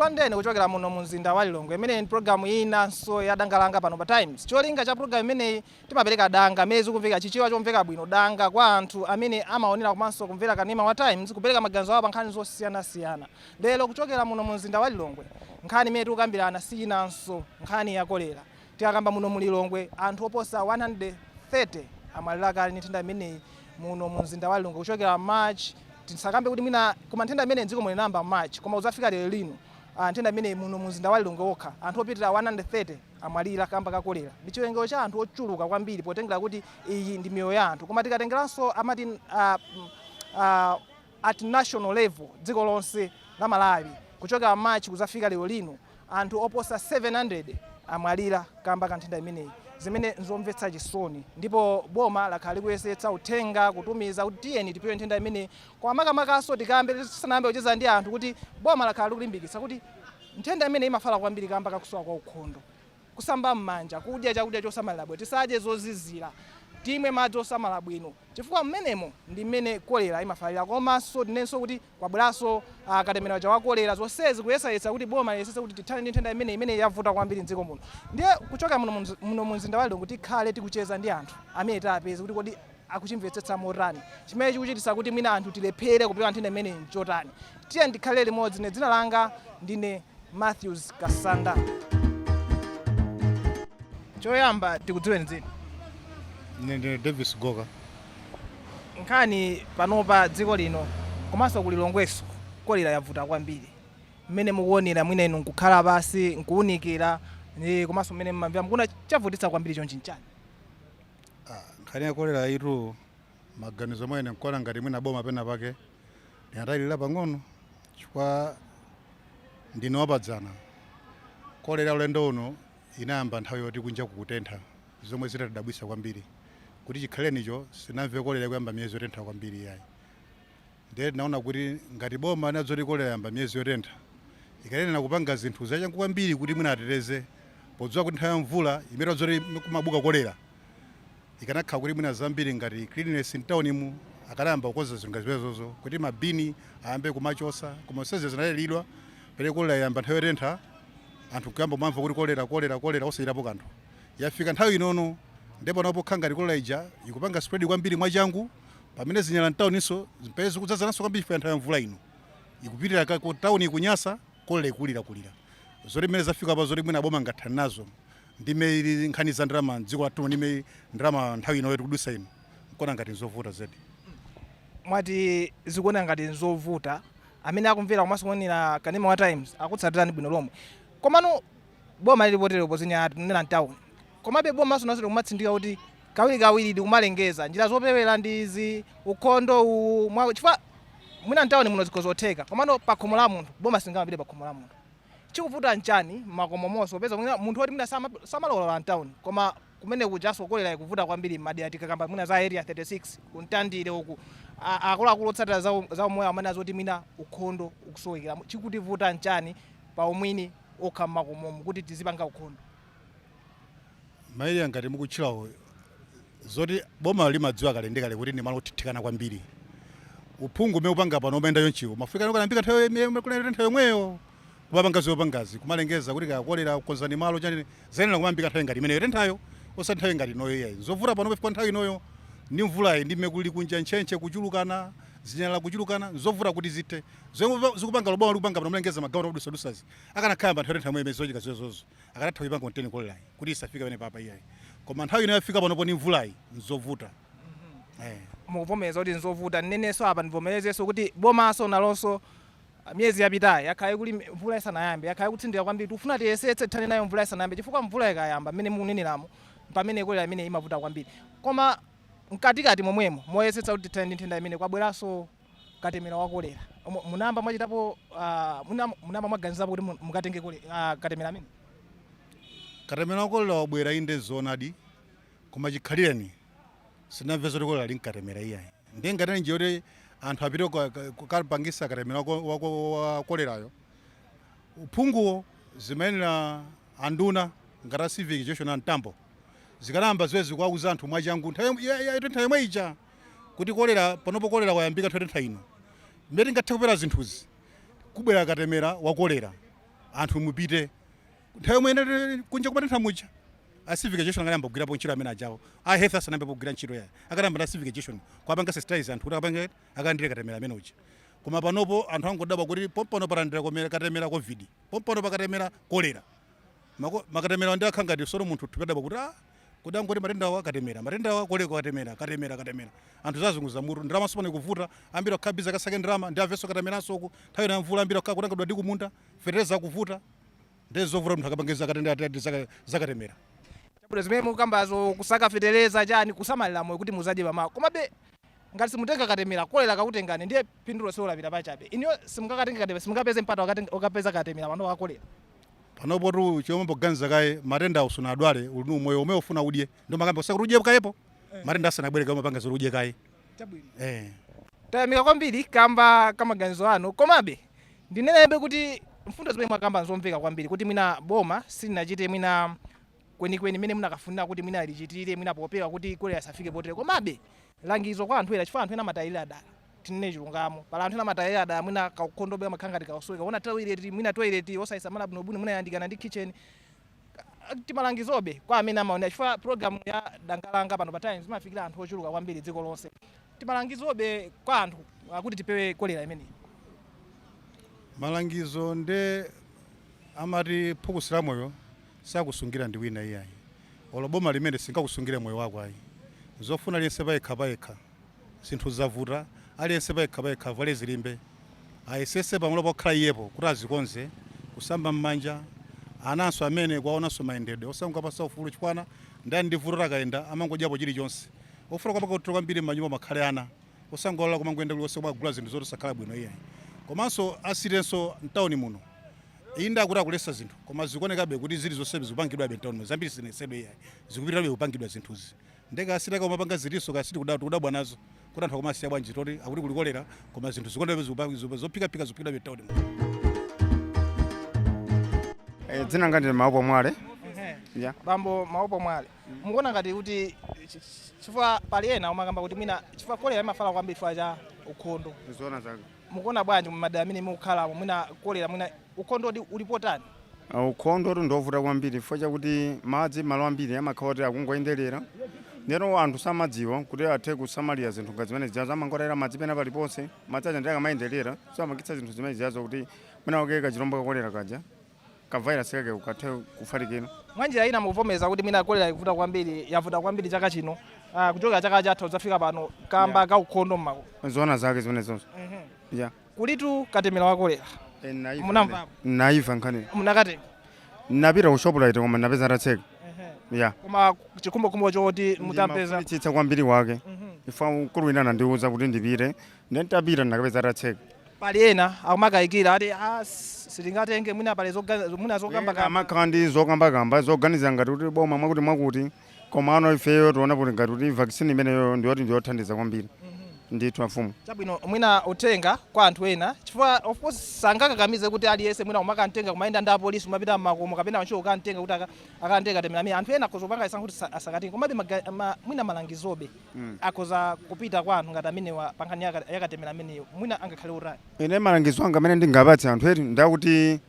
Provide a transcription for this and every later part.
Ndikulandireni kuchokera muno mu mzinda wa Lilongwe. Imeneyi ndi programu inanso ya Danga Langa pano pa Times. Cholinga cha programu imeneyi, timapereka danga amene zikumveka Chichewa chomveka bwino, danga kwa anthu amene amaonera komanso kumvera kanema wa Times kupereka maganizo awo pa nkhani zosiyanasiyana. Lero kuchokera muno mu mzinda wa Lilongwe, nkhani imene tikukambirana si inanso, nkhani ya kolera. Tikakamba muno mu Lilongwe, anthu oposa 130 amwalira kale ndi nthenda imeneyi muno mu mzinda wa Lilongwe kuchokera March. Tisakambe kuti mwina, koma nthenda imeneyi mdziko muno inayamba March, koma kudzafika lero lino, nthenda imeneyi muno mu mzinda wa Lilongwe wokha anthu opitirira 130 amwalira kamba ka kolera. Ndi chiwerengero cha anthu ochuluka kwambiri potengera kuti iyi ndi miyoyo ya anthu. Koma tikatengeranso amati at national level, dziko lonse la Malawi, kuchokera March kudzafika lero lino, anthu oposa 700 amwalira kamba ka nthenda imeneyi, zimene nzomvetsa chisoni. Ndipo boma lakhala likuyesetsa uthenga kutumiza kuti tiyeni tipewe nthenda imeneyi. Koma makamakaso tikambe tisanayambe kucheza ndi anthu kuti boma lakhala likulimbikitsa kuti nthenda imeneyi imafala kwambiri kamba kakusowa kwa ukhondo, kusamba m'manja, kudya chakudya chosamalira bwino, tisadye zozizira, timwe madzi osamala bwino, chifukwa mmenemo ndi mmene kolera imafalira. Komanso tinenso kuti kwabweranso katemera uja wa kolera. Zonsezi kuyesayesa kuti boma liyesese kuti tithane ndi nthenda imene imene yavuta kwambiri mdziko muno. Ndiye kuchoka muno mu mzinda wa Lilongwe, tikhale tikucheza ndi anthu amene tapeza kuti kodi akuchimvetsetsa motani, chimene chikuchititsa kuti mwina anthu tilephere kupewa nthenda imeneyi nchotani. Tiye ndikhale limodzi. Ne dzina langa ndine Matthews Kasanda. Choyamba tikudziweni dzina. Ine ndine Davis Goka. Nkhani panopa dziko lino komanso ku Lilongweso, kolera yavuta kwambiri. Mmene mukuonera, mwina inu nkukhala pasi nkuwunikira ndi komanso mmene mmamvera, mukuona chavutitsa kwambiri chonchi nchani? Nkhani ya kolera itu, maganizo mwene nkuona ngati mwina boma pena pake linatayilira pang'ono, chifukwa ndine wapadzana. Kolera ulendo uno inayamba nthawi yoti kunja kukutentha, zomwe zitatidabwisa kwambiri kuti chikhalenicho sinamve kolera kuyamba miyezi yotentha kwambiri yayi. Ndiye tinaona kuti ngati boma linadzoti kolera yamba miyezi yotentha, ikanenera kupanga zinthu zachangu kwambiri kuti mwina ateteze, podziwa kuti nthawi ya mvula imene tadzoti kumabuka kolera, ikanakhala kuti mwina zambiri ngati cleanliness mtaunimu akanayamba kukonza zinthu ngati zimenezozo, kuti mabini ayambe kumachosa. Koma zonsezi zinalelidwa pene kolera yayamba nthawi yotentha, anthu kuyamba kumamva kuti kolera, kolera, kolera, osachitapo kanthu. Yafika nthawi inono, ndipo panopo kukhala ngati kolera ija ikupanga spread kwambiri mwachangu, pamene zinyalala mtawuninso mpeze zikudzazananso kwambiri chifukwa nthawi ya mvula ino ikupitirira ku tawuni ikunyasa, kolera ikulirakulira. Zoti mmene zafika pa zoti mwina boma ngathani nazo ndime ili nkhani za ndalama mdziko lathu, ndime ndalama nthawi ino tikudusa ino, nkuona ngati nzovuta zedi. Mwati zikuoneka ngati nzovuta. Amene akumvera komanso kuonera kanema wa Times akutsatirani bwino lomwe. Komano boma lili poterepo, zinyalala tinena mtawuni, komabe bomaso naso likumatsindika kuti kawirikawiri likumalengeza njira zopewera ndi izi, ukhondo uwu chifukwa mwina mtawuni muno zikhoza zotheka, komano pa khomo la munthu boma silingamapite pa khomo la munthu. Chikuvuta nchani makomo monso, popeza mwina munthu woti mwina samalowalowa mtawuni, koma kumene kujaso kolera ikuvuta kwambiri m'madera? Tikakamba mwina za Area 36, kuntandire uku, akuluakulu otsatira za umoyo amene azoti mwina ukhondo ukusowekera. Chikutivuta nchani pa umwini okha m'makomomo kuti tizipanga ukhondo? Ma area ngati mukutchulawo, zoti boma limadziwa kale ndi kale kuti ndi malo othithikana kwambiri. Uphungu umene upanga pano umayenda chonchiwo mafika kanambika nthawi nthawi yomweyo kumapanga zopangazi, kumalengeza kuti kakolera, kukonzani malo, chani, zayenera kumambika nthawi ngati imeneyo tenthayo, osati nthawi ngati inoyo iyayi. Zovuta pano pafika nthawi inoyo ndi mvulayi, ndi mmene kuli kunja, ntchentche kuchulukana, zinyalala kuchulukana, nzovuta kuti zithe. Zomwe zikupanga boma likupanga pano, malengeza magawo odusadusazi, akanakhala pa nthawi yotentha imene zochika zizozo, akanatha kuipanga contain kolerayi kuti isafike pamene papa iyayi. Koma nthawi ino yafika panopo ndi mvulayi, nzovuta. Mukuvomereza kuti nzovuta. Nnenenso apa, ndivomerezenso kuti bomaso nalonso miyezi yapitayi yakhala ikuli, mvula isanayambe, yakhala ikutsindika kwambiri, tikufuna tiyesetse tithane nayo mvula isanayambe, chifukwa mvula ikayamba, mmene mukuneneramo, pamene kolera imene imavuta kwambiri. Koma mkatikati momwemo moyesetsa kuti tithane ndi nthenda imene, kwabweranso katemera wa kolera. Munayamba mwachitapo, munayamba mwaganizapo kuti mukatenge katemera amene? Katemera wa kolera wabwera, inde, zoonadi, koma chikhalireni sinamve zoti kolera ali mkatemera iyayi. Ndiye ngati nje yoti anthu apite kukapangisa katemera wa kolerayo, uphunguwo zimayenera anduna ngati a Civic Education a Mtambo zikanayamba ziwe zikuwauza anthu mwachangu nthawi yotentha yomwe ija kuti kolera panopo, kolera wayambika nthawi yotentha ino, mmene tingathe kupera zinthuzi, kubwera katemera wa kolera. Anthu mupite nthawi yomwe ine kunja kumatentha muja, a civic education akanayamba kugwirapo ntchito amene ajawo. A health asanayambe kugwira ntchito yayi, akanayamba na civic education kwapanga sensitize anthu kuti apange akalandire katemera amene uja. Koma panopo anthu angodabwa kuti pompano palandira katemera COVID, pompano pakatemera kolera. Makatemera ndi akhala ngati sono munthu thupi kuti ah, kuti angoti matenda awa katemera, matenda awa kolera katemera, katemera, katemera, anthu zazunguza mutu. Ndalama sopano ikuvuta, ambiri akhala busy akasake ndalama ndi avenso katemeranso uku. Nthawi ina mvula, ambiri akhala kuti ndi kumunda, fetereza akuvuta, ndi zovuta munthu akapange zakatemera. Chabwino, zimene mukambazo, kusaka fetereza chani, kusamalira moyo kuti muzadye pamawa. Komabe ngati simutenga katemera, kolera kakutengani, ndiye phindulo siolapita pachabe. Iniyo simungakatenga katemera, simungapeze mpata wakapeza katemera pano wa kolera? Panopo tu chomwe poganiza kaye matenda usuna adwale, uli ndi moyo omwe ufuna udye, ndo makamba usakuti udye kayepo matenda asanabwere, kama panga zoti udye kaye. Chabwino. Eh. Tayamika kwambiri kamba kamaganizo anu. Komabe ndinenebe kuti mfundo zimene mwakamba nzomveka kwambiri, kuti mwina boma silinachite mwina kwenikweni mmene munakafunira kuti mwina lichitire, mwina popewa kuti kolera isafike potere. Komabe langizo kwa anthu ena, chifukwa anthu ena amatayirira dala, tinene chilungamo, pala anthu ena amatayirira dala, mwina kaukhondobe amakhala ngati kausoweka, ona toilet, mwina toilet osayisamala bwinobwino, mwina yandikana ndi kitchen. Timalangizobe kwa amene amaonera, chifukwa program ya Dangalanga pano pa Times imafikira anthu ochuluka kwambiri dziko lonse. Timalangizobe kwa anthu kuti tipewe kolera imeneyi. Malangizo nde amati phukusi moyo sakusungira ndi wina iyayi, olo boma limene singakusungire moyo wako ayi. Zofuna aliyense payekha payekha. Zinthu zavuta, aliyense payekha payekha avale zilimbe, ayesese pamalo pokhala iyepo kuti azikonze, kusamba m'manja, ananso amene kwaonanso mayendedwe, osangopasa ufulu chifukwa ndani ndi vuto akayenda amangodyapo chilichonse. Ofuna kwapaka kutoka kwambiri m'manyumba makhale ana, osangolola kumangoyenda kuliwonse kumagula zinthu zoti sakhala bwino iyayi. Komanso asitenso mtawuni muno, inde akuti akulesa zinthu, koma zikuonekabe kuti zili zonse zikupangidwabe mtawuni muno. Zambiri sizinesedwe iyayi, zikupitirabe kupangidwa zinthuzi. Ndeke asitaka umapanga zitinso kasi tikudabwa nazo kuti anthu akumasiya bwanji toti akuti kuli kolera, koma zinthu zikuonekabe zophikaphika zikuphikidwabe mtawuni muno. Dzina langa ndi Maopo Mwale. Yeah. Bambo Maopo Mwale, mukuona ngati kuti chifukwa pali ena umakamba kuti mwina chifukwa kolera imafala kwambiri chifukwa cha ukhondo? Zoona zake. Mukuona bwanji mumadera amene mukukhalamo, mwina kolera, mwina ukhondo ulipotani? Ukhondo tu ndovuta kwambiri chifukwa chakuti madzi malo ambiri amakhala kuti akungoyenderera, ndeno anthu samadziwa kuti athe kusamalira zinthu ngati zimene zijazo. Amangotayira madzi pena paliponse. Madzi aja ndi akamayenderera, so amagitsa zinthu zimene zijazo kuti mwina wake kachilombo kakolera kaja, kavairasi kake kathe kufalikira. Mwanjira ina mukuvomereza kuti mwina kolera ikuvuta kwambiri, yavuta kwambiri chaka chino, kuchokera chaka chatha kudzafika pano, kamba ka ukhondo mmako? Zoona zake zimenezonso, yeah. Kulitu katemera wa kolera. Naiva. Munamvapo? Naiva nkhani. Munakatenga? Napita ku Shoprite koma napeza atatseka, yeah. Koma chikhumbokhumbo choti mutampeza? Ndimafunitsitsa kwambiri wake ifa mkulu wina anandiwuza kuti ndipite, ndiye nditapita ndakapeza atatseka. Pali ena akumakayikira ati sitingatenge, mwina pali mwina zokamba kamba. Amakhala ndi zokambakamba, zoganiza ngati kuti boma mwakuti mwakuti, koma ano ifeyo tiona kuti ngati kuti vaccine imeneyo ndiyoti ndiyothandiza kwambiri ndithu, afumu. Chabwino, mwina uthenga kwa anthu ena, chifukwa of course sangakakamize kuti aliyense mwina umakantenga, kumayenda ndi apolisi, umapita mmakomo kapena wantchito kukantenga kuti akatenga katemera amene. Anthu ena akhoza kupanga chisankho kuti asakatenge. Komabe mwina malangizobe akhoza kupita kwa anthu ngati amenewa pa nkhani yakatemera ameneyo, mwina angakhale utani? Ine malangizo anga amene ndingapatse anthu eti ndakuti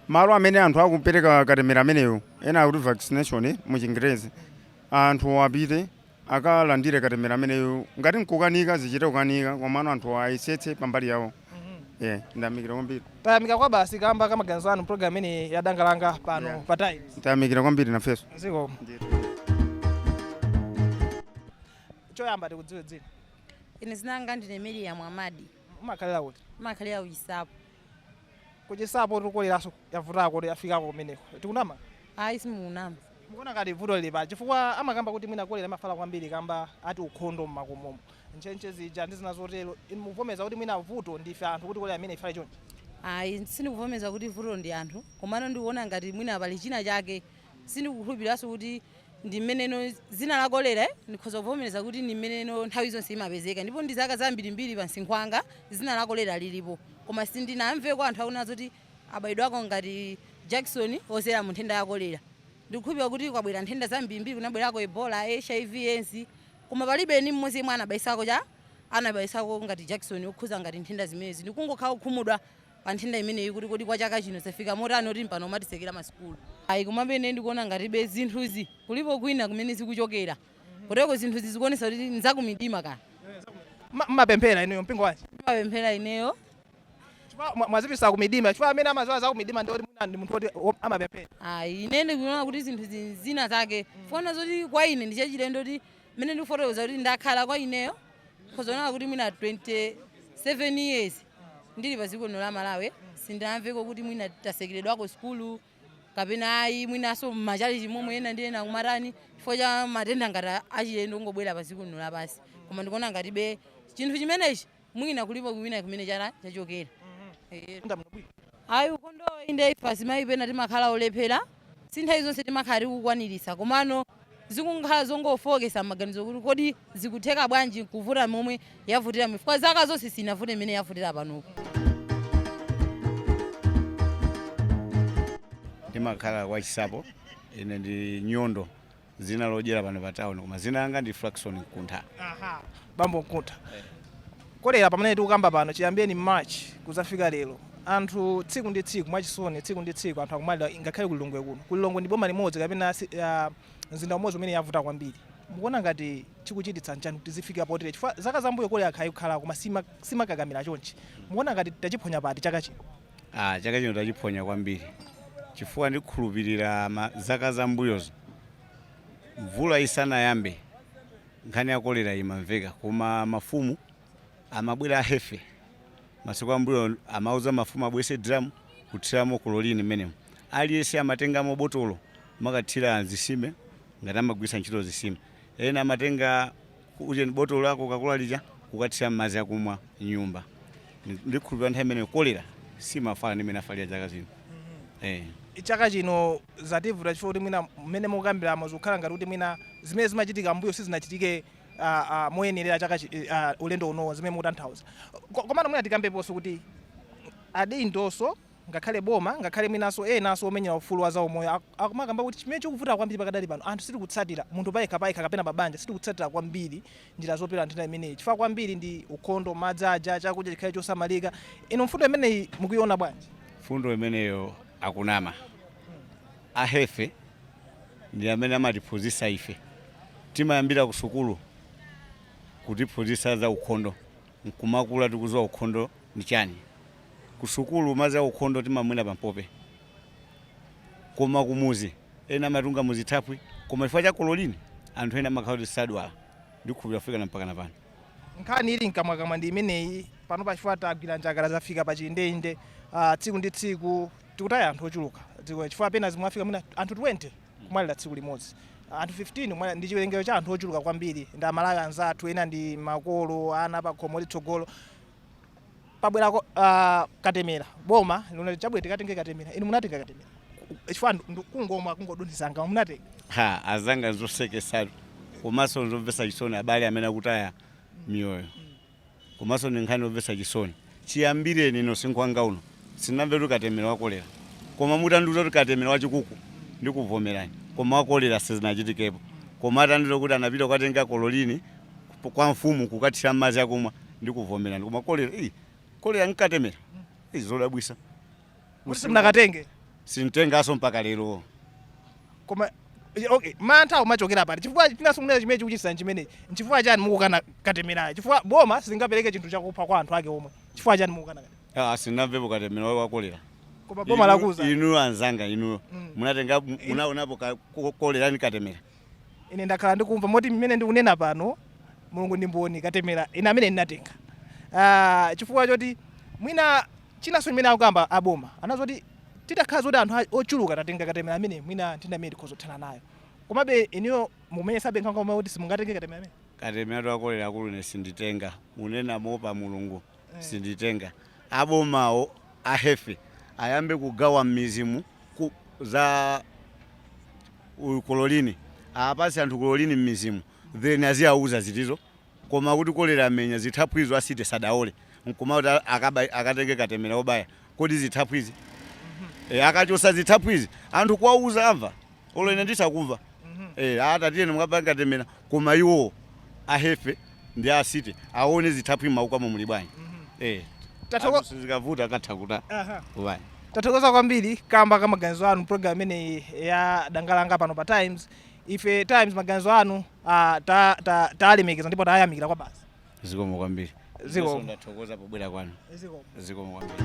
malo amene anthu akupereka katemera ameneyo, ena akuti vaccination mu Chingerezi, anthu apite akalandire katemera ameneyo. Ngati nkukanika, zichite kukanika, komano anthu ayesetse pambali yawo. Yeah, ndayamikira kwambiri. Tayamika kwa basi kamba kamaganizo anu program imene yadangalanga pano pa Times. Tayamikira kwambiri nafenso. Ziko. Choyamba tikudziwe dzina. Ine dzina langa ndine Miriam Amadi. Umakhalira kuti? Umakhalira kuChisapo. KuChisapo tikukoleranso yavutako kuti yafikako kumeneko, tikunama? Ayi, simunama. Mukuona ngati vuto lili pali? Chifukwa amakamba kuti mwina kolera imafala kwambiri kamba ati ukhondo mmakomomo, ntchentche zija ndi zina zotero. Inu mukuvomeza kuti mwina vuto ndife anthu kuti kolera imene ifale chonchi? Ayi, sindikuvomeza kuti vuto ndi anthu, komano ndikuona ngati mwina pali china chake. Sindikukhulupiriranso kuti ndi mmeneno zina la kolera. Ndikhoza kuvomereza kuti ndi mmeneno nthawi zonse imapezeka, ndipo ndi zaka zambirimbiri pa msinkhu wanga zina la kolera lilipo, koma sindinamveko anthu akunena zoti abayidwako ngati jakisoni ozera mu nthenda ya kolera. Ndikukhulupirira kuti kwabwera nthenda zambirimbiri, kunabwerako Ebola, HIV, AIDS, koma palibe ni mmodzi yemwe anabayisako cha anabayisako ngati jakisoni okhuza ngati nthenda zimenezi. Ndikungokhala kukhumudwa. Pa nthenda imeneyi, kuti kodi kwa chaka chino zafika motani kuti mpano umatisekera masukulu? Ayi, komabe ine ndikuona ngatibe zinthuzi kulipo kwina kumene zikuchokera, koteko zinthuzi zikuonesa kuti nzakumidima ka. Mmapemphera inuyo, mpingo wanji? Mapemphera ineyo. Chifukwa mwazipisa kumidima, chifukwa amene amaziwa za kumidima ndi kuti mwina ndi munthu woti amapemphera. Ayi, ine ndikuona kuti zinthu zina zake funa zoti kwa ine ndi chachilendo, kuti mmene ndikufotokoza kuti ndakhala kwa ineyo khozoona kuti mwina 27 years ndili pa dziko lino la Malawi, sindinamveko kuti mwina tasekeredwako sukulu kapena ayi, mwinaso mmachalichi momwe ena ndi ena kumatani chifukwa cha matenda ngati achilendo kungobwera pa dziko lino lapansi. Koma ndikuona ngatibe chinthu chimenechi mwina kulipo kwina kumene chachokera. Ndamubwino. Ayi, ukhondo inde, ife azimayi pena timakhala olephera, si nthawi zonse timakhala tikukwaniritsa, komano zikungokhala zongofokesa maganizo kuti kodi zikutheka bwanji kuvuta momwe yavutira, chifukwa zaka zonse sinavute imene yavutira panopo. Ndimakhala kwa Chisapo. Ine ndi Nyondo, zina lodyera pano pa town, koma zina langa ndi Fraxon Mkuntha. Aha, bambo Mkuntha, kolera pamene tikukamba pano chiyambeni March kuzafika lero, anthu tsiku ndi tsiku, mwachisoni, tsiku ndi tsiku anthu akumalira, ngakhale kulilongwe kuno. Kulilongwe ndi boma limodzi kapena mzinda umodzi umene yavuta kwambiri. Mukuona ngati chikuchititsa nchani kuti zifika potere? Chifukwa zaka zambuyo kolera khayi kukhala koma simakakamira chonchi. Mukuona ngati tachiphonya pati chaka chino? Ah, chaka chino tachiphonya kwambiri, chifukwa ndikhulupirira zaka zambuyozo mvula isanayambe nkhani ya kolera imamveka, koma mafumu amabwera a health masiku ambuyo amauza mafumu abwese drum kuthiramo chlorine mmenemo, aliyense amatengamo botolo makathira zisime ngati amagwiritsa ntchito zisime, ena amatenga uje botolo lako Coca-Cola lija kukathira m'madzi akumwa nyumba. Ndikhulupirira nthawi imeneyo kolera simafala ndi imene afalira chaka chino. Chaka chino zativuta chifukwa kuti mwina mmene mukukambiramo zikukhala ngati kuti mwina zimene zimachitika mbuyo sizinachitike moyenerera chaka ulendo unowo, zimene mukutanthauza. Komano mwina tikambeponso kuti adindonso, ngakhale boma, ngakhale mwinanso enanso omenyera ufulu wa zaumoyo akumakamba kuti chimene chikuvuta kwambiri pakadali pano, anthu sitikutsatira, munthu payekha payekha kapena pabanja, sitikutsatira kwambiri njira zopewera nthenda imeneyi, chifukwa kwambiri ndi ukhondo, madzi aja, chakudya chikhale chosamalika. Inu mfundo imeneyi mukuiona bwanji? Fundo imeneyo akunama. A health ndi amene amatiphunzitsa ife, timayambira ku sukulu kutiphunzitsa za ukhondo, nkumakula tikuziwa ukhondo ndi chani. Ku sukulu madzi a ukhondo timamwera pampope, koma kumuzi ena amatunga muzithaphwi, koma chifukwa cha chlorine anthu ena amakhala kuti sadwala. Ndikhulupirira kufika na mpaka na pano. Nkhani ili mkamwakamwa ndi imeneyi pano, pachifukwa tagwira njakata, zafika pa chiyindeinde. Tsiku ndi tsiku tikutaya anthu ochuluka dziko, chifukwa pena zimwafika mwina anthu 20 kumwalira tsiku limodzi, anthu 15 kumwalira. Ndi chiwerengero cha anthu ochuluka kwambiri, ndi Amalawi anzathu, ena ndi makolo, ana pakhomo litsogolo. Pabwera katemera, boma lina chabwera, tikatenge katemera. Inu munatenga katemera? Chifukwa kungomwa kungodunizanga, munatenga? Ha, azanga, nzosekesatu komanso nzomvetsa chisoni abale amene akutaya miyoyo, komanso ndi nkhani yomvetsa chisoni. Chiyambireni ino sinkhwanga uno sinamve kuti katemera wa kolera, koma mutandiuza kuti katemera wachikuku ndikuvomerani, koma wa kolera sizinachitikepo. Koma atandiuza kuti anapita kukatenga chlorine kwa mfumu kukathira m'madzi akumwa, ndikuvomerani, koma kolera iyi, kolera nkatemera iyi, zodabwisa. Kuti simunakatenge? Sintengaso mpaka lero. Koma okay, mantha umachokera pati? Chifukwa chinanso munena chimene chikuchititsa chimenechi, nchifukwa chani mukukana katemerayo? Chifukwa boma silingapereke chinthu chakupha kwa anthu ake omwe. Chifukwa chani mukukana katemera? Ah, sinamvepo katemera wa kolera. Koma boma lakuza. Inuyo anzanga, inuyo munatenga, munaonapo kolera ni katemera? Ine ndakhala ndikumva moti mmene ndikunena pano, Mulungu ndi mboni, katemera ine amene ndinatenga. Chifukwa choti mwina chinanso chimene akukamba aboma anazoti titakhala zoti anthu ochuluka tatenga katemera amene, mwina nthenda imene tikhoza kuthana nayo. Komabe inuyo mukumenyesabe nkhankha kuti simungatenge katemera amene? Katemera wa kolera, akulu, ine sinditenga. Munena mopa Mulungu, sinditenga. Abomawo a health ayambe kugawa m'mizimu za chlorine, apase anthu chlorine m'mizimu, then aziyauza zitizo. Koma kuti kolera amenya zithaphwizo asite sadaole, nkuma kuti akatenge katemera obaya, kodi zithaphwizi akachosa zithaphwizi anthu kuwauza amva, olo ine ndisakumva, atatiyeni mukapanga katemera. Koma iwo a health ndi asite aone zithaphwi m'maukamo muli bwanji. Tathokoza. Anthu sizikavuta akatha kuta kubaya. Tathokoza kwambiri kamba ka maganizo anu program imeneyi ya Dangalanga pano pa Times. Ife Times maganizo anu talemekeza ndipo tayamikira kwa basi. Zikomo kwambiri. Zikomo. Inenso ndathokoza pobwera kwanu. Zikomo. Zikomo kwambiri.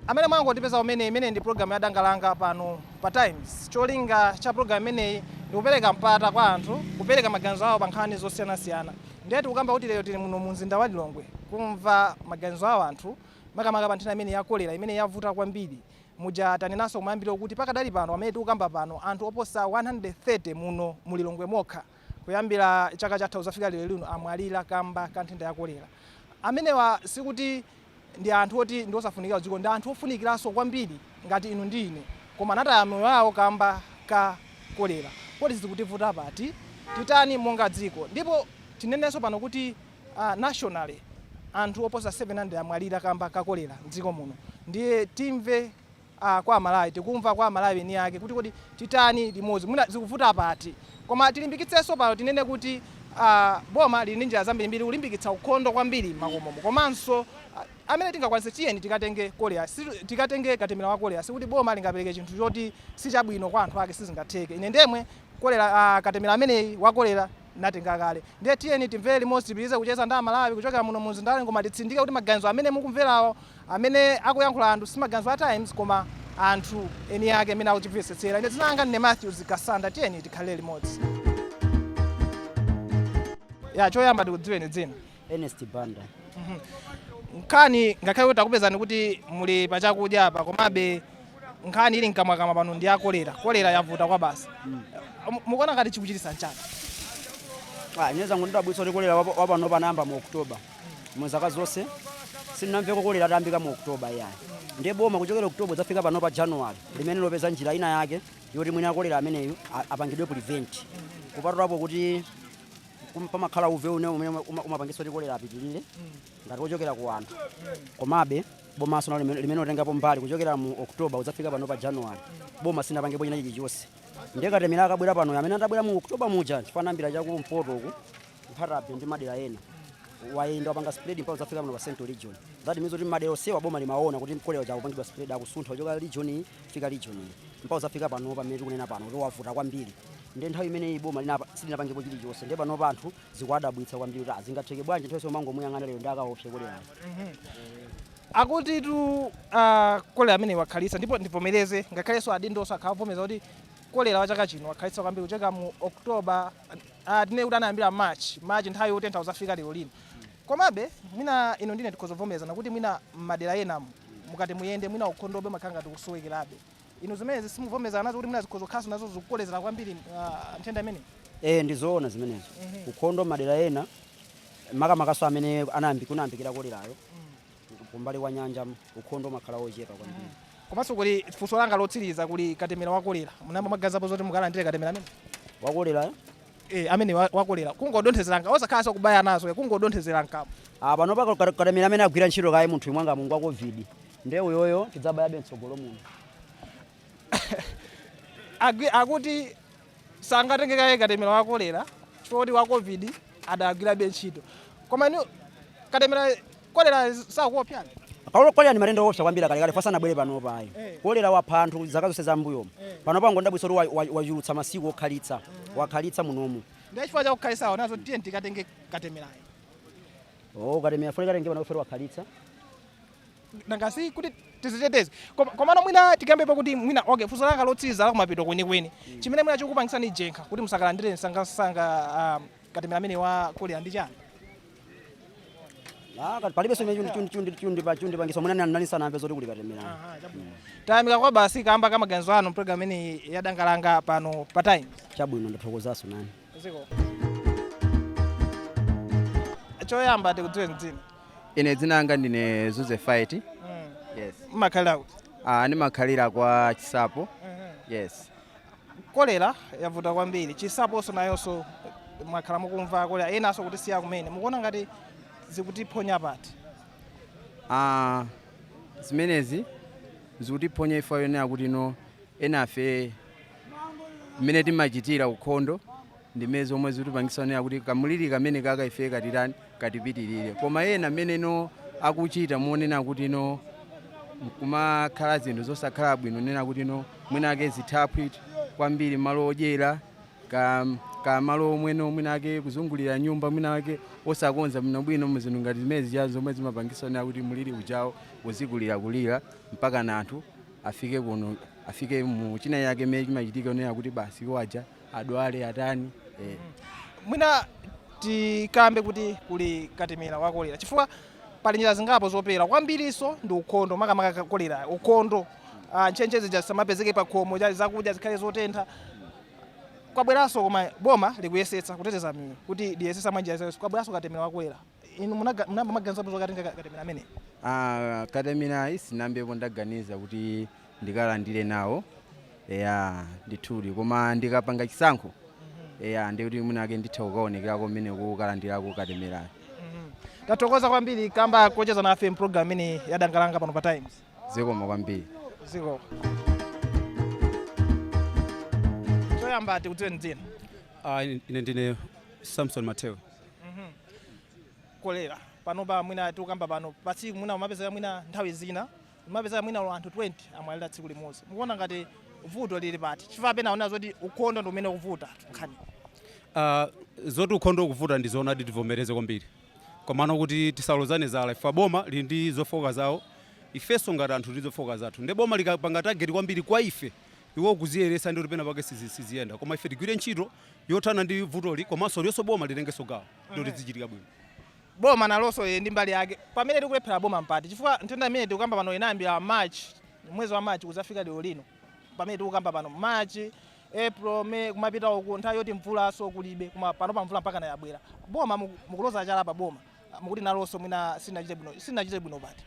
Amene mwangotipeza umene, imene ndi program ya Dangalanga pano pa Times. Cholinga cha program imeneyi ndi kupereka mpata kwa anthu kupereka maganizo awo pa nkhani zosiyanasiyana. Ndiye tikukamba kuti lero tili muno mu mzinda wa Lilongwe kumva maganizo awo anthu makamaka pa nthenda imene ya kolera imene yavuta kwambiri. Muja tanenanso kumayambiriro kuti pakadali pano pamene tikukamba pano anthu oposa 130 muno mu Lilongwe mokha kuyambira chaka chatha kuzafika lero lino amwalira kamba ka nthenda ya kolera. Amenewa sikuti ndi anthu oti ndi osafunikira dziko, ndi anthu ofunikiranso kwambiri ngati inu ndi ine, koma anataya moyo wawo kamba ka kolera. Kodi zikutivuta pati? Titani monga dziko? Ndipo tinenenso pano kuti nationally anthu oposa 700 amwalira kamba ka kolera mdziko muno. Ndiye timve kwa Amalawi, tikumva kwa Amalawi eni ake kuti kodi titani limodzi, mwina zikuvuta pati. Koma tilimbikitsenso pano tinene kuti boma lili ndi njira zambirimbiri kulimbikitsa ukhondo kwambiri m'makomomo, komanso amene tingakwanitse tiyeni tikatenge kolera, tikatenge katemera wa kolera. Sikuti boma lingapereke chinthu choti sichabwino kwa anthu ake, sizingatheke. Ine ndemwe kolera, katemera ameneyi wa kolera natenga kale. Ndiye tiyeni timvere limodzi, tipitirize kucheza ndi Amalawi kuchokera muno mu mzinda wa Lilongwe. Koma titsindike kuti maganizo amene mukumverawo amene akuyankhula anthu si maganizo a Times, koma anthu eni ake amene akuchimvetsetsera. Ine dzina langa ndine Matthews Kasanda, tiyeni tikhalire limodzi. Ya, choyamba tikudziweni dzina. Ernest Banda. Nkhani ngakhale kuti takupezani kuti muli pachakudya apa, komabe nkhani ili mkamwakamwa pano ndi ya kolera. Kolera yavuta kwa basi. Mukuona ngati chikuchititsa nchani? Ine zangu ndidabwitsa kuti kolera wapano panayamba mu October. Mu zaka zonse sindinamveko kolera atayambika mu October iyayi. Ndiye boma kuchokera October zafika pano pa January limene lopeza njira ina yake yoti mwina kolera ameneyu apangidwe prevent. Kupatulapo kuti pamakhala uve une umene umapangitsa kuti kolera apitilire ngati wochokera ku anthu. Komabe bomaso nalo limene lotengapo mbali kuchokera mu October kudzafika pano pa January, boma sinapangepo china chilichonse. Ndiye katemera akabwera pano amene atabwera mu October muja, chifukwa anayambira chakumpoto uku Nkhata Bay ndi madera ena, wayenda wapanga spread mpaka kudzafika pano pa Central Region. That means kuti madera onsewa boma limaona kuti kolera chakupangidwa spread, akusuntha kuchoka region iyi kufika region iyi mpaka kudzafika pano pamene tikunena pano kuti wavuta kwambiri. Ndiye nthawi imeneyi boma silinapangepo chilichonse. Ndiye panopa anthu zikuwadabwitsa kwambiri kuti zingatheke bwanji nthawi yonse umangomuyang'ana lero ndi akaopse kolerayo. Akuti tu kolera amene wakhalitsa, ndipo ndivomereze ngakhalenso adindonso akhavomeza kuti kolera wa chaka chino wakhalitsa kwambiri kuchoka mu October, tinene kuti anayambira March nthawi yotentha kuzafika lero lino. Komabe mwina ino ndine tikhoza kuvomerezana kuti mwina m'madera enamo mukati muyende mwina ukhondobe makhala ngati kusowekerabe. Inu zimenezi simuvomerezana nazo kuti mwina zikhoza kukhalanso nazo zikukolezera kwambiri nthenda imeneyi? Ndizoona zimenezo. Ukhondo madera ena makamakaso amene kunayambikira kolerayo kumbali kwa nyanja ukhondo umakhala wochepa kwambiri. Komanso kuli funso langa lotsiriza, kuli katemera wa kolera. Munayamba mwaganizapo zoti mukalandire katemera amene? Wa kolera? Amene wa kolera kungodonthezera osakhalanso kubaya nazo, kungodonthezera mkamwa. Pano pa katemera amene agwira ntchito kaye munthu imwe anga mungu wa COVID, ndiye uyoyo tidzabayabe mtsogolo muno. Akuti sangatenge kaye katemera wa kolera chifukwa kuti wa COVID adagwirabe ntchito. Koma inu katemera kolera sakuopsani? Kolera ndi matenda owopsa kwambiri kalekale, fasa anabwere panopa ayi. Kolera wapha anthu zaka zonse zam'mbuyomu. Panopa ngondabwitsa kuti wachulutsa masiku okhalitsa, wakhalitsa munomu. Ndiye chifukwa chakukhalitsawo nazo tiye tikatenge katemerayo. Oh, katemera fune katenge pano kufera wakhalitsa. Nanga si kuti tiziteteze. Komano mwina tikambepo kuti mwina, okay, funso langa lotsiriza la kumapeto kwenikweni. Chimene mwina chikupangisani jenkha kuti musakalandire msangasanga katemera amene wa kolera ndi chani? Palibenso chimene chundipangisa mwina nani sanamve zoti kuli katemera. Tayamika kwa basi kamba ka maganizo anu program imeneyi ya Dangalanga pano pa Times. Chabwino, ndathokozaso nani. Ziko. Choyamba tikudziwe dzina. Ine dzina langa ndine Zuze Fight. Yes. Mmakhalira kuti? Ndimakhalira kwa Chisapo. Yes. Kolera yavuta kwambiri, Chisaponso nayonso mwakhala mukumva kolera, enanso kuti siya kumene. Mukuona ngati zikutiphonya pati? Zimenezi zikutiphonya ife yonena kuti no enafe mmene timachitira ukhondo Ndimene zomwe zitipangisa onera kuti kamuliri kamene kaka ife katirani katipitirire. Koma ena amene no akuchita monena kuti no kumakhala zinthu zosakhala bwino, nena kuti no mwinake zithaphwi kwambiri malo odyera ka malo omweno mwinake kuzungulira nyumba mwinake osakonza bwinobwino, muzinthu ngati zimene zija zomwe zimapangisa onera kuti muliri ujawo uzikulirakulira mpaka na anthu afike kuno, afike mu china yake mene chimachitika onera kuti basi iwo aja adwale atani. Mwina tikambe kuti kuli katemera wa kolera, chifukwa pali njira zingapo zopera kwambiriso ndi ukhondo, makamaka kolera ukhondo, ntchentche zija zisamapezeke pa khomo, zakudya zikhale zotentha. Kwabweranso, koma boma likuyesetsa kuteteza miyoyo kuti liyesesa mwa njira zonse. Kwabweranso katemera wa kolera. Inu munayamba maganizapo zokatenga katemera amene? Ah, katemera sinambepo ndaganiza kuti ndikalandire nawo, eya ndithudi. Koma ndikapanga chisankho, eya, ndikuti mwinake nditha kukaonekerako mmene kukalandirako katemerayo. Tathokoza kwambiri kamba kocheza nafe mpulogalamu imene yadangalanga pano pa Times. Zikomo kwambiri. Ziko. Choyamba tikudziweni dzina. Ah, ine ndine Samson Mateo. Kolera panopa mwina tikukamba pano patsiku mwina umapezeka, mwina nthawi zina umapezeka mwina anthu 20 amwalira tsiku limodzi. Mukuona ngati vuto lili pati? Chifukwa pena aona zoti ukhondo ndi umene ukuvuta nkhani. Zoti ukhondo ukuvuta ndi zoonadi, tivomereze kwambiri, komano kuti tisalozane zala, ife boma lili ndi zofoka zawo, ifenso ngati anthu ndi zofoka zathu. Ndi boma likapanga target kwambiri kwa ife iwo kuziyeresa, ndi kuti pena pake siziyenda. Koma ife tigwire ntchito yothana ndi vutoli, komanso liyonso boma litengenso gawo ndi kuti zichitika bwino. Boma nalonso ili ndi mbali yake. Pamene tikulephera boma mpati? Chifukwa nthenda imene tikukamba pano inayambira March, mwezi wa March, kuzafika lero lino pamene tikukamba pano, March, April, May, kumapita uku nthawi yoti mvulaso kulibe, koma pano pa mvula mpaka yabwera. Boma mukuloza chala pa boma, mukuti nalonso mwina sinachite bwino. Sinachite bwino pati?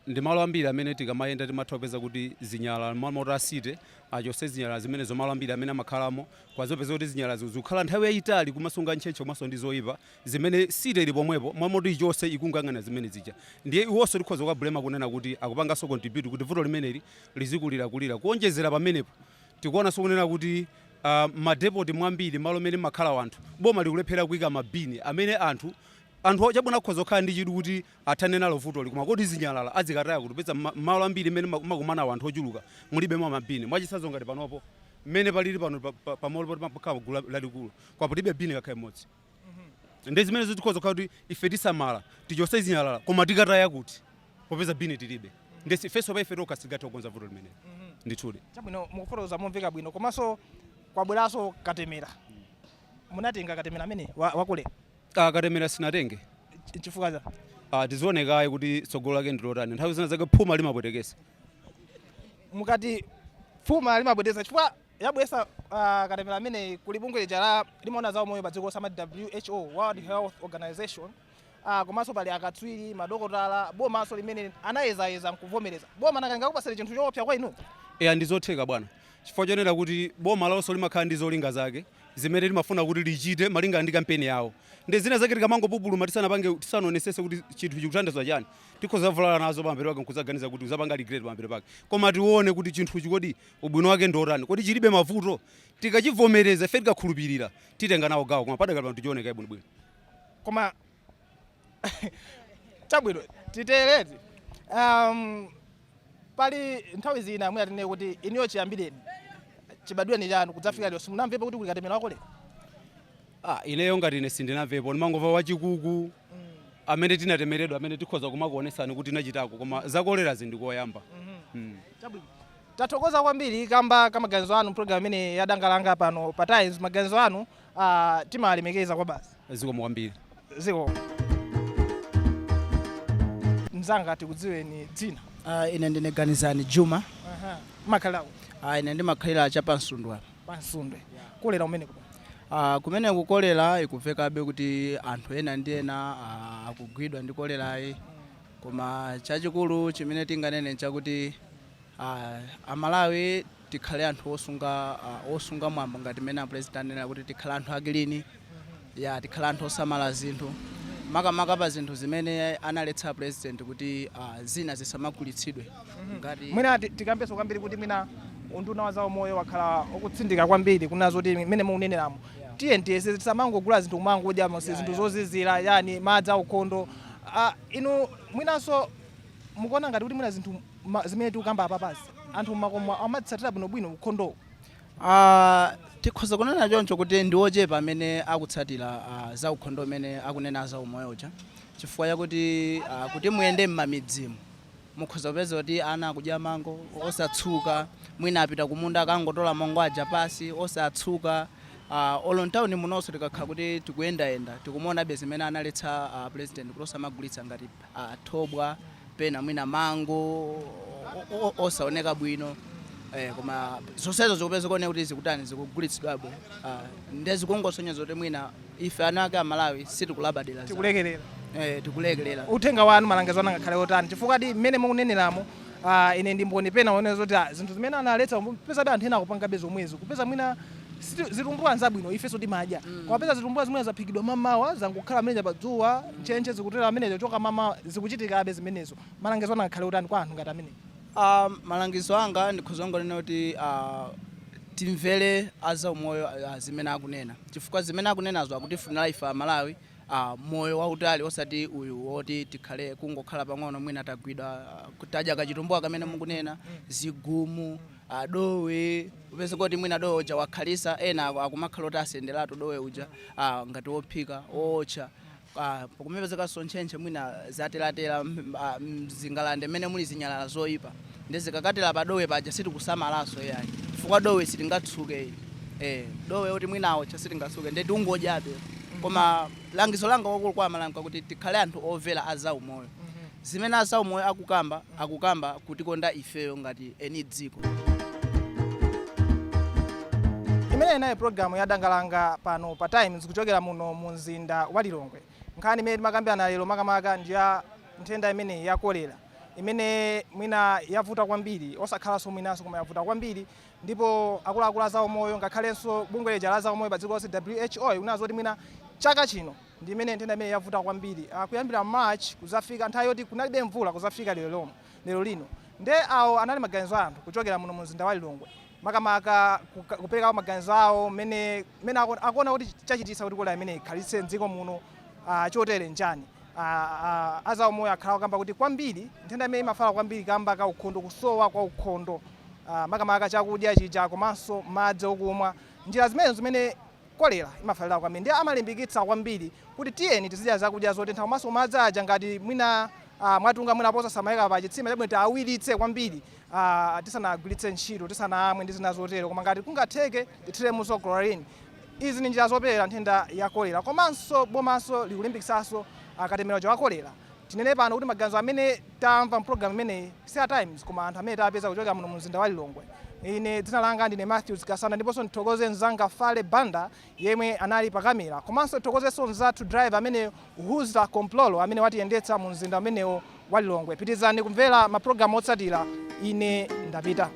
Ndi malo ambiri amene tikamayenda timatha kupeza kuti zinyalala, malo moti asite achose zinyalala zimenezo, malo ambiri amene amakhalamo kwazopeza kuti zinyalalazo zikukhala nthawi yayitali, kumasunga ntchentche komanso ndi zoyipa zimene site ili pomwepo, mwamoti ichose ikungang'ana zimene zija. Ndiye iwonso tikhoza kuka-blame kunena kuti akupanganso contribute kuti vuto limeneli lizikulirakulira. Kuonjezera pamenepo, tikuonanso kunena kuti madepoti mwambiri, malo amene makhala anthu, boma likulephera kuyika mabini amene anthu chabwino akhoza kukhala ndi chidwi kuti athane nalo vutoli, koma kodi zinyalala azikataya kuti? Peza malo ambiri mmene makumana anthu ochuluka mulibe mwa mabini. Mwachitsanzo, ngati panopo mmene palili pano pamalo poti pamakhala gulu lalikulu, kwapo tilibe bini kakhala imodzi. Ndi zimene zikhoza kukhala kuti ife tisamala tichose zinyalala, koma tikataya kuti, popeza bini tilibe? Ndesi ifenso pa ife tokha sitingathe kukonza vuto limeneli ndithudi. Chabwino, mukufotokoza momveka bwino. Komanso kwabweranso katemera. Munatenga katemera amene wa kolera? Ah, katemera sinatenge. Chifukwa cha? Ah, tizionekayi kuti tsogolo lake ndilotani. Nthawi zina zake phuma limapwetekesa. Mukati phuma limabwetesa, chifukwa yabwesa katemera amene kuli bungwe lija la limaona za umoyo pa dziko lonse, amati WHO, World Health Organization, komanso pali akatswiri, madokotala, bomanso limene anayezayeza nkuvomereza. Boma nakalinga kupasani chinthu choopsa kwa inu? Eya, ndi zotheka bwana, chifukwa chonena kuti boma lawonso limakhala ndi zolinga zake zimene limafuna kuti lichite malingana ndi kampeni yawo. Ndi zina zake tikamangopupuluma tisanapange, tisanaonesese kuti chinthu chikuthandiza chani, tikhoza vulala nazo pamberi pake nkuzaganiza kuti uzapanga regret pamberi pake. Koma tione kuti chinthuchi kodi ubwino wake ndi otani, kodi chilibe mavuto? Tikachivomereza ife, tikakhulupirira, titenga nawo gawo. Koma padakali pano tichioneka bwinobwino. Koma chabwino, titereti pali nthawi zina mwina tinene kuti iniyo chiyambireni chibadwireni chanu kudzafika lero simunamvepo kuti kuli katemera wakolera? Ah, ineyo ngati ine sindinamvepo. Ndimangomva wachikuku amene tinatemeredwa, amene tikhoza kumakuonesani kuti tinachitako, koma zakolera zindikoyamba. Chabwino, tathokoza kwambiri kamba kamaganizo anu program imene yadangalanga pano pa Times. Maganizo anu timalemekeza kwa basi. Zikomo kwambiri. Ziko. Mzanga, tikudziweni dzina. Ine ndine Ganizani Juma. Aha. Makhalako? Ine ndimakhalira chapansundwe apa. Pansundwe. Kolera umene kuba? Kumene kukolera ikuvekabe kuti anthu ena ndi ena akugwidwa ndi kolerayi, koma chachikulu chimene tinganene nchakuti Amalawi tikhale anthu osunga mwambo, ngati mmene apresident anena kuti tikhale anthu a clean ya, tikhale anthu osamala zinthu, makamaka pa zinthu zimene analetsa president kuti zina zisamagulitsidwe ngati Mwina tikambenso kwambiri kuti mwina Unduna wa zaumoyo wakhala ukutsindika kwambiri kuna zoti mmene mukuneneramo, tiye tiyese tisamangogula zinthu kumangodya zinthu zozizira, yani madzi aukhondo. Inu mwinanso mukuona ngati kuti mwina zinthu zimene tikukamba apapazi anthu mmakomo amatsatira bwinobwino ukhondowo? Tikhoza kunena choncho kuti ndi ochepa amene akutsatira za ukhondo amene akunena za umoyo uja, chifukwa chakuti kuti muyende m'mamidzimu mukhoza kupeza kuti ana akudya mango osatsuka, mwina apita kumunda akangotola mango aja pasi osatsuka. Olo mtawuni munonso tikakhala kuti tikuyendayenda tikumuonabe zimene analetsa president kuti osamagulitsa ngati thobwa, pena mwina mango osaoneka bwino, koma zonsezo zikupeza kuone kuti zikutani, zikugulitsidwabe. Nde zikungosonyeza kuti mwina ife ana ake Amalawi sitikulabadira Tikulekerera. Tikulekerera. Uthenga wanu, malangizo anu angakhale otani? Chifukwa di mmene mukuneneramo, ine ndi mboni pena one zoti zinthu zimene analetsa kupezabe anthu ena akupangabe zomwezo. Kupeza mwina zitumbuwa nzabwino, ifenso timadya, koma peza zitumbuwa zimene zaphikidwa mamawa zangokhala ameneja padzuwa, ntchentche zikutera ameneja choka mamawa, zikuchitikabe zimenezo. Malangizo anu angakhale otani kwa anthu ngati amene? Malangizo anga ndikhoza kunena kuti timvere azaumoyo zimene akunena, chifukwa zimene akunenazo akutifunira ife Amalawi moyo wautali, osati uyu woti tikhale kungokhala pang'ono mwina tagwidwa, tadya kachitumbuwa kamene mukunena, zigumu, dowe, upeze kuti mwina dowe uja wakhalisa, ena akumakhala oti asenderatu dowe uja ngati wophika wootcha, kumepezekanso ntchentche mwina zateratera mzingalande mmene muli zinyalala zoyipa, ndi zikakatera pa dowe paja sitikusamalanso yayi, chifukwa dowe sitingatsuke, dowe kuti mwina awotcha sitingatsuke, ndi tiungodyabe. Koma langizo langa kwakulu kwa Amalawi kuti tikhale anthu omvera azaumoyo. Zimene azaumoyo akukamba, akukamba kutikonda ifeyo ngati eni dziko. Imene inayi programu ya Dangalanga pano pa Times kuchokera muno mu mzinda wa Lilongwe. Nkhani imene timakambirana lero makamaka ndi ya nthenda imeneyi ya kolera, imene mwina yavuta kwambiri, osakhalanso mwinanso koma yavuta kwambiri. Ndipo akuluakulu a zaumoyo, ngakhalenso bungwe lija la zaumoyo pa dziko lonse WHO, ikunena zoti mwina chaka chino ndi imene nthenda imene yavuta kwambiri, kuyambira March kuzafika nthawi yoti kunalibe mvula kuzafika lero lino. Nde awo anali maganizo a anthu kuchokera muno mu mzinda wa Lilongwe, makamaka kupereka maganizo awo mmene akuona kuti chachititsa kuti kolera imene ikhalitse mdziko muno chotere nchani. Azaumoyo akhala akukamba kuti kwambiri nthenda imene imafala kwambiri kamba ka ukhondo, kusowa kwa ukhondo, makamaka chakudya chija komanso madzi okumwa, njira zimenezo zimene kolera imafalira kwambiri. Ndiye amalimbikitsa kwambiri kuti tiyeni tizidya zakudya zotentha, komanso madzi aja ngati mwina mwatunga mwina posasamalika pa chitsime chabwino, tiawiritse kwambiri tisanagwiritse ntchito, tisanamwe ndi zina zotero, koma ngati kungatheke tithiremonso chlorine. Izi ndi njira zopewera nthenda ya kolera. Komanso bomanso likulimbikitsanso katemera uja wa kolera. Tinene pano kuti maganizo amene tamva mpulogalamu imeneyi si a Times, koma anthu amene tapeza kuchokera muno mu mzinda wa Lilongwe. Ine dzina langa ndine Matthews Kasanda, ndiponso ndithokoze mzanga Fale Banda yemwe anali pa kamera, komanso ndithokozenso mzathu driver amene Huza Komplolo amene watiyendetsa mu mzinda umenewo wa Lilongwe. Pitirizani kumvera mapulogalamu otsatira. Ine ndapita.